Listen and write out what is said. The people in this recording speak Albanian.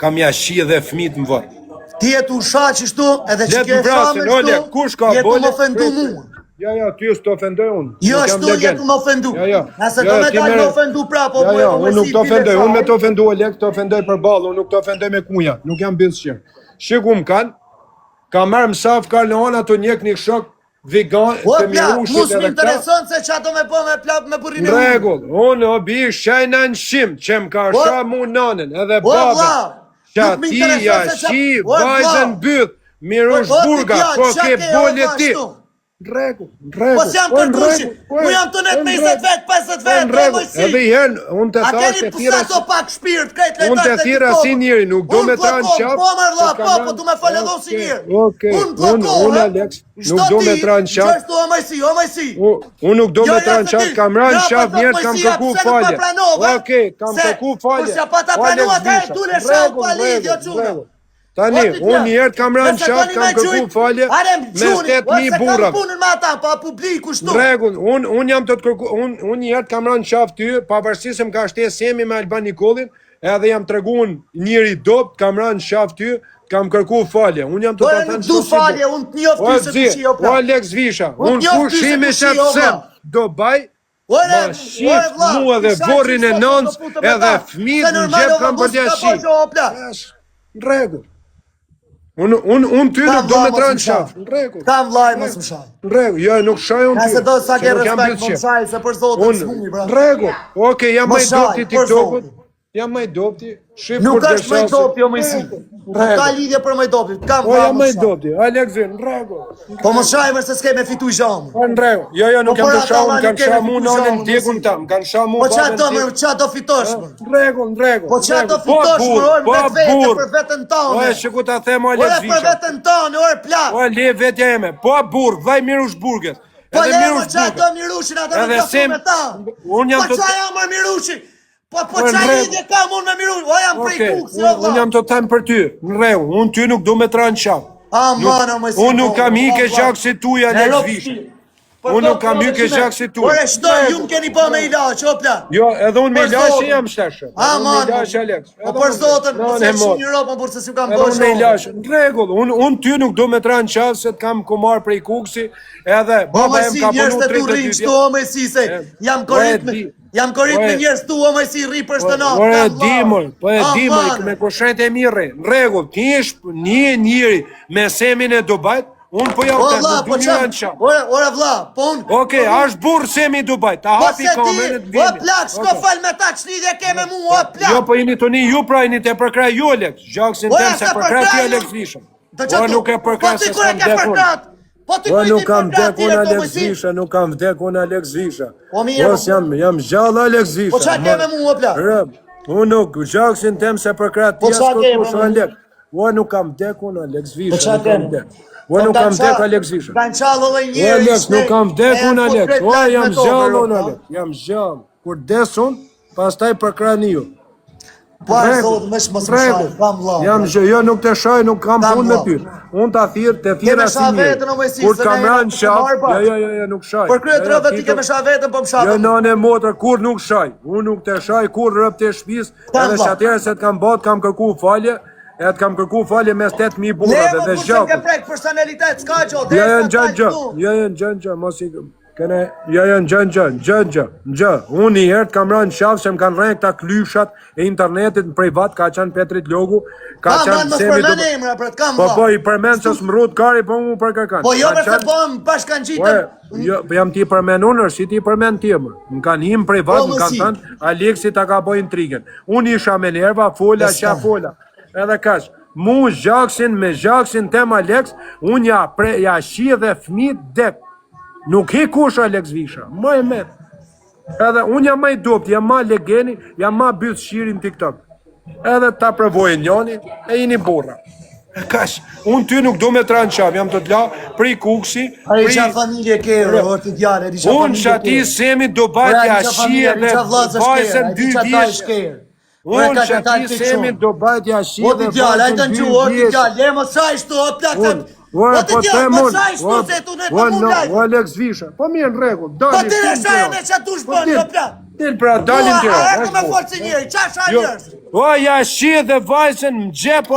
Kam ja shi dhe fmit në vorr. Ti je tu sha qështu edhe që Le të ke sha vrasin, me ole, shtu, kush ka je tu bole, më ofendu prit. mua. Jo, jo, ty s'të ofendoj unë. Jo, Nuk jam ashtu je legen. tu më ofendu. Jo, jo. Nëse Jo, do jo, me ti dalë merre- me ofendu prapë, Jo, po jo, po unë nuk si të ofendoj, bile unë me saj. të ofendu Alek, të ofendoj përballë, unë nuk të ofendoj me kunja, nuk jam bythshir. Shiku më kanë, ka marrë mësaf ka Leona të njek një shok vegan O të plak, mirushit mu s'më edhe këta. intereson se qa do me bo me plak me burrin e Në unë. rregull, unë o bi shajna në shim, që më ka O- sha mu nanën, edhe O babën. vlla, Qa nuk më ti intereson ja se qa... shi O vlla, vajzën byth, mirush o ti burga, djalë, po qa ke ke o bole vlla ti. ashtu? Në rregull, në rregull. Po s'jam po në kërkushi, rregull, po mu jam të net po me në 20 rregull, vet, 50 po vet, në o rregull. mojsi. Edhe i herë, unë të A thash keni të pse thira do pak shpirt, krejt Unë të lejtar të thira si njeri, nuk do Unë me tra në bllokohem, qafë. po mër vlla, se po, kam po rënë- du me fal edhe unë si Okej, njeri. Okej, Unë unë bllokohem. unë Alex, nuk do me tra në qafë. Gjashtu o mojsi, o mojsi. U- Unë nuk do Jo, me jo, tra në se qafë, ti- kam rënë jo, në qafë po njerë, thot kam Mojsia, kërku pse nuk falje. pa pranove? Okej, kam Se, kërku falje. kur s'ja pa ta O, pranu Alex atëherë, Visha, dule në shau rregull, pa në lidhje, rregull, çuna. në rregull. Tani, O, ti unë plak, njerë kam rënë në Nëse qafë, doni kam me kërku gjujt, falje Are më mes gjuni, o 8000 se kam burrave. punën me ata, pa publiku Në shtu. rregull, unë un jam të të kërku, unë un një herë të kam rënë në qafë ty, pavarësisht se më ka shte Semi me Alban Nikollin, edhe jam tregu unë njeri dobt, kam rënë në qafë ty, kam kërku falje. Unë jam të Ore ta nuk thënë du kështu si falje, unë të njoh O ty se zi, kush je o o plak. Alex Visha, Unë unë të njoh kush ty se imi kush që je, o të sem, vlla. do baj, Ore, ma ore shif vlla, mua dhe isha vorrin që e sot do nënës, futëm me edhe ta. fëmijët Se në normal xhep o kam vlla, për t'ja mos ka shi. bo gjë, o plak. Tash, Në rregull. Unë unë unë ty Kam nuk do vlla, me mos tra më në shaj. qafë. Në rregull. Kam vllai, mos më shaj. Në rregull, jo, nuk shaj unë ty. Nëse do sa se ke nuk jam respekt, bythqe. mos shaj, se për zotin Unë, s'muni, bra. në rregull. Okej, jam Mos më i shaj, dobti i për TikTokut. zotin. Jam më i dobti. Shif Nuk kur është më i dërshasi. dobti, o Mojsi. Në Nuk ka rregull. lidhje për më i dobti. Kam Po vlla, jam mos më i shaj. dobti. Alex, në rregull. Po mos shaj më se s'ke me fitu gjë. Po në rregull. Jo, jo, nuk Po jam për të ata shau, vlla, unë kam nuk ke sha me mu fitu nanën gjë, djekun Mojsi. tam, kanë sha mu Po qa babën do më, djekun. qa do fitosh më? Në rregull, në rregull. Po në qa do rregull. Po fitosh më, burr, orë po vetë vete burr. për veten Po e tane. shiku ta them o Alex Ore për Visha. veten tane, ore plak. Po le vetja eme. Po burr, vllai Mirush Burgës. Po Edhe le më Mirush qa Burgës. do Mirushin, ata Edhe nuk ka Sem- me ta. Unë jam Po të qa jam më Mirushi? Po po Po, në qa rregull. lidhje kam unë me Mirushin? O jam prej Okej, Kukësi, o unë unë vlla. jam të them për ty, në rregull, unë ty nuk du me tra në qafë. A Nuk- mano, më si Unë nuk po, kam hike o, vlla. gjak si tuj, Në Alex rob Visha. shpi. Po Unë to nuk kam po, hyke shime. gjak si tuj. Ore, shto, ju më keni bë me ilaç, o plak. Jo, edhe unë me Për ilaçe zotin. jam shteshë. A, Edhe unë me man, ilaçe, Alex. Po Edhe për unë- zotin, Në, mos në e mot. shini robën, por se s'ju kam Edhe bërë unë me shohë. ilaçe. Në rregull, unë unë ty nuk du me tra në qafë se të kam kumar prej Kuksi, edhe Po baba më em si ka njerëz punu të tu 32 rrinë vjet. kështu o më si se E, jam po e korit me di. jam korit Po e- me njerëz tu o më si rri për shtënat. Ore kam di vlla. mor, po e A, di mor, man. me kushet e mirë. Në rregull, ti je një njeri me semin e Dubajt, unë po ja O u them, vlla, nuk po du çam. njëra në qafë. Ore, ore vlla, po unë. Okej, a është burr Semi i Dubajt, ta Po hapi se ti, kamerën të o vini. plak, shko Okej. fal me ta, ç'lidhje ke me mua, o plak. Jo, po jeni të një, ju pra jeni të përkrah ju Alex. Gjaksin Ore, tem se se përkrah ti përkrah ju. Alex Visha. Do që O tu. nuk e Po përkrah ti se kur e s'kam ke vdekur. përkrah? Po ti O kur i nuk ti kam përkrah vdekur ti unë e Alex Visha, nuk kam vdekur unë Alex Visha. Po mirë, O po. s'jam, jam gjallë Alex Visha. Po qa ke me mua, o plak? Rëm, unë nuk, gjaksin tem se përkrah ti Po qa ke askush, me o mua? Alex. O nuk kam vdekur unë Alex Po Visha, qa nuk ke? kam vdekur. O nuk kam vdekur Alex Visha. Kanë qallë lloj O njeri. Alex, nuk kam vdekur unë Alex. O jam gjallë unë Alex. Alex, jam gjallë. Kur des unë, pastaj përkrahni ju. Po ar Rregull, zot, më mos më shaj, rregull. kam vlla. Jam gjë, jo nuk të shaj, nuk kam Kam punë me vlla. ty. Unë ta thirr, të Ke thirra me si sha njeri. veten, o Mojsi, Kur se kam ne rënë jena të qafë, marrë bashkë. jo jo jo, jo nuk shaj. Për krye Jo, të jo, rëve ti ti ke të- me sha veten, po më sha Jo veten. nënë e motër, kur nuk shaj. Unë nuk të shaj kur rëp të shtëpisë, Kam edhe vlla. që atëherë se të kam bot, kam kërku falje, e të kam kërku falje mes 8000 Ne burrave më dhe kur se ke gjakut. prek personalitet, s'ka gjë, Jo, jo, derisa në gjën dal gjë, këtu. jo, jo, në gjën gjë, mos i kene, jo, jo, në gjën gjë, në gjën gjë, në gjë. Unë një herë të kam rënë në qafë se më kanë rënë këta klyshat e internetit në privat, ka qenë Petrit Logu, ka Ka man qenë mos Semi përmend Duba. emra, pra të kam Po vlla. po, i përmend se s'mrut kari, po mu për kërkan. Po jo Kanë me se qenë- po më bashkangjitën. Ore, jo, po jam ti përmend unë, është si ti përmend ti më. Më kanë him privat, Po, më më kanë si. thënë Aleksi ta ka bë intrigën. Unë isha me nerva, fola Po, qa s'ka. fola. Edhe kaq. Mu gjaksin me gjaksin tem Alex, unë ja pre, ja shi dhe fëmijët dek. Nuk hi kush Alex Visha, më e met. Edhe unë jam më i dobët, jam ma legeni, jam ma bythshiri në TikTok. Edhe ta provojë njoni, e jeni burra. E Kaq, unë ty nuk du me tra në qafë, jam të t'la, pri Kuksi, Ai pri... qa familje ke, o ti djalë, e di qa Unë familje që ati ke. semi do Ora, batja di qa familje, shie di dhe qa vllazësh ke, vajzën ai di dy qa dajsh vjeç. ke. Ora, Unë ka që të dalë ati tek semi shumë. do batja shie O ti dhe djalë, ai të vajzën dy ngju, o ti vjeç. djalë, le mos shaj shtu, o plak Unë, se. ora, O ti po djalë, them mos unë. shaj shtu ora, se tu ne të ora, mund no, lajë. O Alex Visha, po mirë në rregull, Po dali. ti ne film shaj kjo. ne ç'a dush Po bën, dil, o plak. Dil pra, dalin Ua, tjera. A e ku me folë si njeri, qa sha Jo. njerëz? O, ja shi dhe vajzën në xhep.